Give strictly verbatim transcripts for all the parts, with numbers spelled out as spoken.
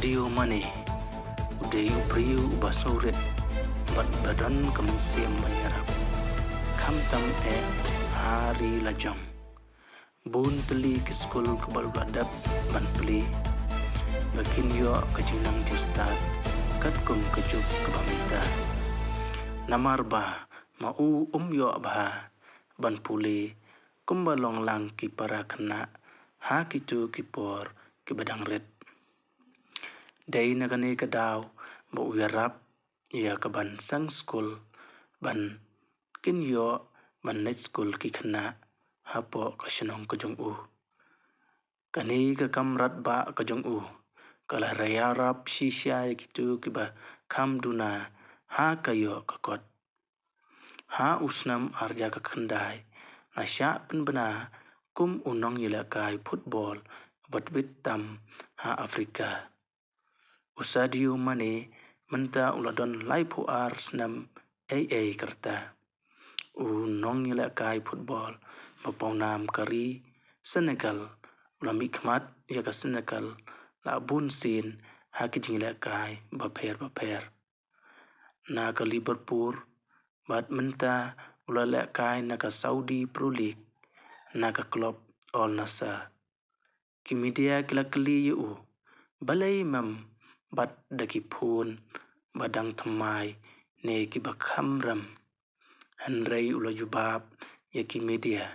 Sadio Mane u dei u briew uba sngewrit bad ba don ka mynsiem ban ïarap, khamtam eh ha ri lajong. Bun tylli ki skul kiba u la dep ban plie ba kin ïoh ka jingnang jingstad katkum ka juk kaba mynta. Namar ba ma u um ïoh bha ban pule kumba long lang ki para khynnah ha kito ki por kiba dang rit. Dei na kane ka daw ba u ïarap ïa ka ban seng skul ban kin ïoh ban leit skul ki khynnah hapoh ka shnong ka jong u. Kane ka kam radbah ka jong u ka la ïarap shisha ïa kito kiba kham duna ha ka ïoh ka kot. Ha u snem ar hajar khyndai la shah pynbna kum u nongïalehkai football uba tbit tam ha Africa. U Sadio Mane mynta u la don laiphew ar snem ei ei ka rta. U nongïalehkai football ba pawnam ka ri Senegal u la mihkhmat ïa ka Senegal la bunsien ha ki jingïalehkai bapher bapher. Na ka Liverpool bad mynta u la lehkai na ka Saudi Pro League na ka club Al Nassr. Ki media ki la kylli ïa u, balei mem bat da ki phone ba dang thymmai ne kiba kham rem? Hynrei u la jubab ïa ki media,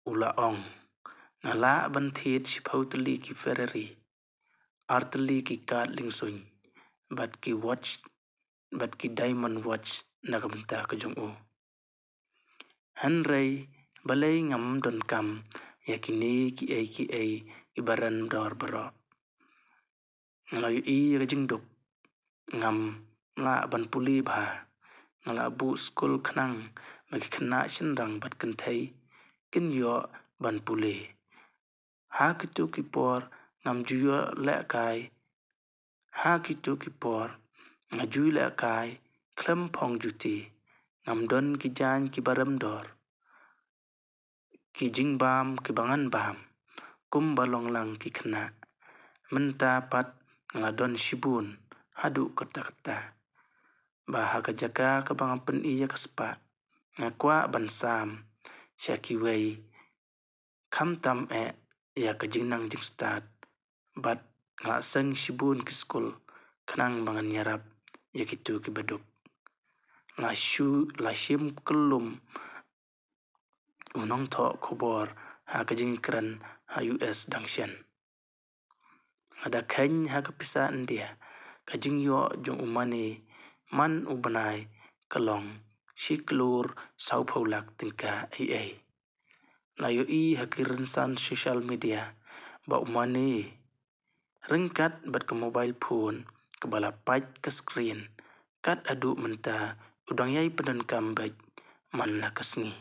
u la ong, nga lah ban thied shiphew tylli ki Ferrari, ar tylli ki kad liengsuiñ bad ki watch, bad ki diamond watch na ka bynta ka jong u. Hynrei balei ngam donkam ïa kine kiei kiei kiba rem dor baroh? Nga la ïohi ïa ka jingduk, ngam lah ban pule bha. Nga la buh skul khnang ba ki khynnah shynrang bad kynthei kin ïoh ban pule. Ha kito ki por ngam ju ïoh lehkai, ha kito ki por nga ju ïoh lehkai khlem phong juti, ngam don ki jaiñ kiba rem dor, ki jingbam kiba ngan bam kumba long lang ki khynnah. Mynta pat nga la don shibun haduh katta katta. Ba ha ka jaka kaba nga pyni ïa ka spah, nga kwah ban sam sha kiwei, khamtam eh ïa ka jingnang jingstad, bad nga la seng shibun ki skul khnang ba ngan ïarap ïa kito kiba duk. La shu, la shim kyllum u nongthoh khubor ha ka jingkren ha U S dang shen. Lada kheiñ ha ka pisa India, ka jingïoh jong u Mane man u bnai ka long shi klur sawphew lak tyngka ei ei. La ïohi ha ki rynsan social media ba u Mane ryngkat bad ka mobile phone kaba la pait ka screen, kat haduh mynta u dang ïai pyndonkam beit man la ka sngi.